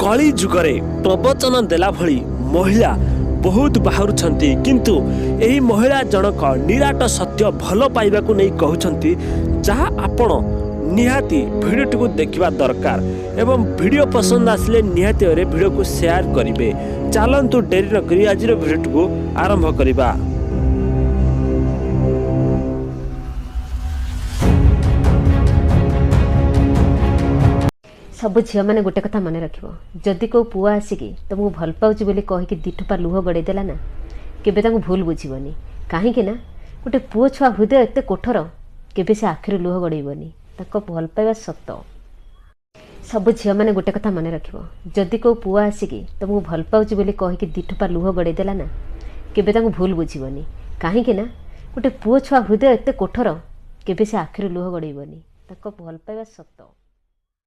କଳି ଯୁଗରେ ପ୍ରବଚନ ଦେଲା ଭଳି ମହିଳା ବହୁତ ବାହାରୁଛନ୍ତି, କିନ୍ତୁ ଏହି ମହିଳା ଜଣକ ନିରାଟ ସତ୍ୟ ଭଲ ପାଇବାକୁ ନେଇ କହୁଛନ୍ତି, ଯାହା ଆପଣ ନିହାତି ଭିଡ଼ିଓଟିକୁ ଦେଖିବା ଦରକାର ଏବଂ ଭିଡ଼ିଓ ପସନ୍ଦ ଆସିଲେ ନିହାତି ଭାବରେ ଭିଡ଼ିଓକୁ ସେୟାର କରିବେ। ଚାଲନ୍ତୁ ଡେରି ନକରି ଆଜିର ଭିଡ଼ିଓଟିକୁ ଆରମ୍ଭ କରିବା। ସବୁ ଝିଅମାନେ ଗୋଟେ କଥା ମନେ ରଖିବ, ଯଦି କେଉଁ ପୁଅ ଆସିକି ତୁମକୁ ଭଲ ପାଉଛି ବୋଲି କହିକି 2 ଠୋପା ଲୁହ ଗଡ଼େଇ ଦେଲା ନା, କେବେ ତାଙ୍କୁ ଭୁଲ ବୁଝିବନି। କାହିଁକି ନା ଗୋଟେ ପୁଅ ଛୁଆ ହୃଦୟ ଏତେ କଠୋର, କେବେ ସେ ଆଖିରୁ ଲୁହ ଗଡ଼େଇବନି। ତାଙ୍କ ଭଲ ପାଇବା ସତ। ସବୁ ଝିଅମାନେ ଗୋଟେ କଥା ମନେ ରଖିବ, ଯଦି କେଉଁ ପୁଅ ଆସିକି ତୁମକୁ ଭଲ ପାଉଛି ବୋଲି କହିକି 2 ଠୋପା ଲୁହ ଗଡ଼େଇ ଦେଲା ନା, କେବେ ତାଙ୍କୁ ଭୁଲ ବୁଝିବନି। କାହିଁକି ନା ଗୋଟେ ପୁଅ ଛୁଆ ହୃଦୟ ଏତେ କଠୋର, କେବେ ସେ ଆଖିରୁ ଲୁହ ଗଡ଼େଇବନି। ତାଙ୍କ ଭଲ ପାଇବା ସତ।